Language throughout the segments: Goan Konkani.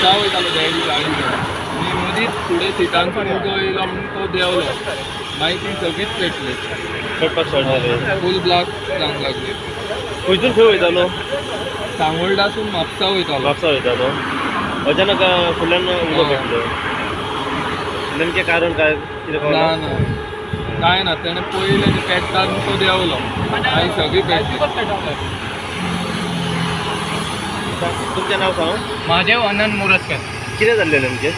म्हापसा वयतालो डॅडी गाडी घेवन आनी मदींच फुडें सिटांसून उजो येयलो म्हणून तो देंवलो. मागीर ती सगळीच पेटली. पेटपाक स्टार्ट जालें. फूल ब्लास्ट जावंक लागली. खंयसून खंय वयतालो? सांगोल्डासून म्हापसा वयतालो. म्हापसा वयतालो. अचानक फुडल्यान उजो हय. पेटलो. नेमकें कारण काय कितें ना. कळना? ना, काय ना, तेणें पयलें तें पेट्टा आनी तो देंवलो, मागीर सगळी पेटली. तुमचें नाव सांग. महादेव अनंत मोरजकर. कितें जाल्लें नेमकें?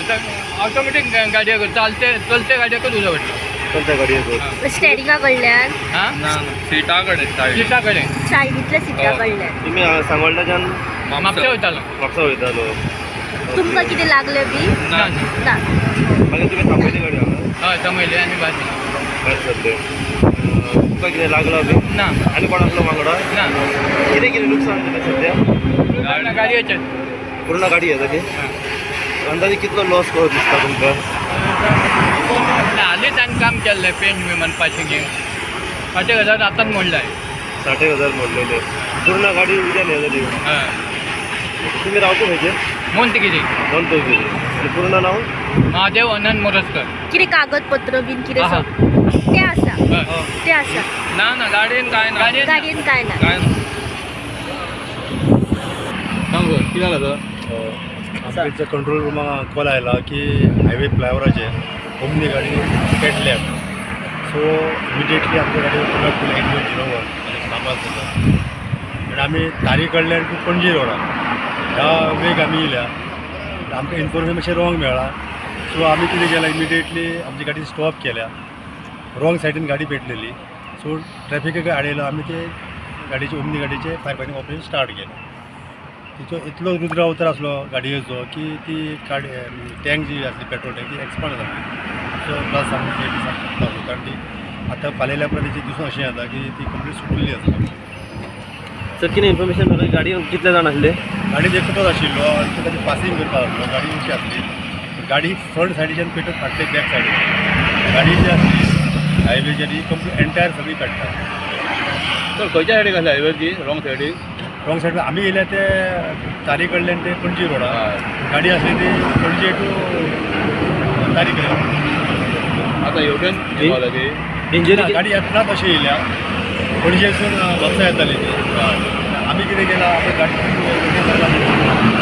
आता ऑटोमॅटीक गाडयेक चालते चलते गाडयेकच उजो पडलो. कोणत्या गाडयेचो? स्टेरिंगा कडल्यान. हा. ना ना, सिटा कडेन सायडीन. सिटा कडेन. सायडींतल्या सिटा कडल्यान. तुमी सांगोल्डाच्यान म्हापशा वयतालो. म्हापसा वयतालो. तुमकां कितें लागलें बी? ना. ना. मागीर तुमी थांबयली गाडी हांगा? हय, थांबयली आनी भायर. भायर सरले. तुमकां कितें लागलां बी? ना. आनी कोण आसलो वांगडा? ना. कितें कितें लुकसाण जालें सद्या? गाडयेचें. पूर्ण गाडी येता ती. अंदाजे कितलो लॉस कसो दिसता तुमकां? हालींच हांवें काम केल्लें, पेंट बी म्हणपाचें घेवन 60,000 आतांच मोडलाय. 60,000 मोडलेले. पूर्ण गाडी उद्यान हे जाली. हय. तुमी रावता खंयचेर? मोंतगिरी. मोंतगिरी. आनी पूर्ण नांव? महादेव अनंत मोरजकर. कितें कागदपत्र बीन कितें? आहा. ते आसा. हय. ते आसा. ना ना, गाडयेन काय ना. गाडयेन. गाडयेन काय ना. काय ना. सांग, कितें जालां तर? आमच्या कंट्रोल रुमाक कॉल आयला की हायवे फ्लायओवराचेर ओमनी गाडी पेटल्या. सो इमिडिएटली आमच्या गाडयेर कॉन्टॅक्ट केलो 8101 आनी कामां जाता आनी आमी तारी कडल्यान टू पणजी रोडार ह्या वेग आमी येयल्या. आमकां इन्फॉर्मेशन मातशें रॉंग मेळ्ळां. सो आमी कितें केलां, इमिडिएटली आमची गाडी स्टॉप केल्या. रॉंग सायडीन गाडी पेटलेली. सो ट्रॅफिकाक आडयलो आमी. ते गाडयेचे, ओमनी गाडयेचे फायर फायटींग ऑपरेशन स्टार्ट केलें. तिचो इतलो रुद्र अवतार आसलो गाडयेचो की ती गाडी टँक जी आसली, पेट्रोल टँक, ती एक्सपांड जाली. सो प्लस आमी शकता, कारण ती आतां पालयल्या उपरांत तेची दिसून अशें येता की ती कंप्लीट सुटिल्ली आसा. सर, कितें इन्फॉर्मेशन मेळ्ळां, गाडयेन कितले जाण आसले? गाडयेन एकटोच आशिल्लो आनी तो ताची पासिंग करपाक आसलो. गाडी उची आसली. गाडी फ्रंट सायडीच्यान पेटत फाटले बॅक सायडीन गाडी जी आसली हायवेचेर ही कंप्लीट एंटायर सगळी पेट्टा. सर, खंयच्या सायडीक आसले हायवेर ती? रॉंग सायडीक? रॉंग सायडीन. आमी येयल्या ते तारी कडल्यान ते पणजी रोडार. गाडी आसली ती पणजे टू तारी कडेन. आतां हेवटेन पावला ती? इंजरी? गाडी येतनाच अशी येयल्या, पणजेसून म्हापसा येताली ती. आमी कितें केलां, आमी गाडी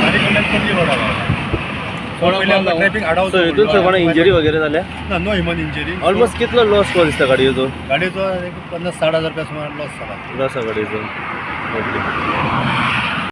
तारी कडल्यान पणजी रोडार कोणाक ट्रॅफिक सो हितून सर कोणाक इंजरी वगैरे जाल्या? ना, नो ह्युमन इंजरी. ऑलमोस्ट कितलो लॉस कसो दिसता गाडयेचो? गाडयेचो एक 50-60 हजार रुपया सुमार लॉस जाला. लॉस आसा गाडयेचो. ओके.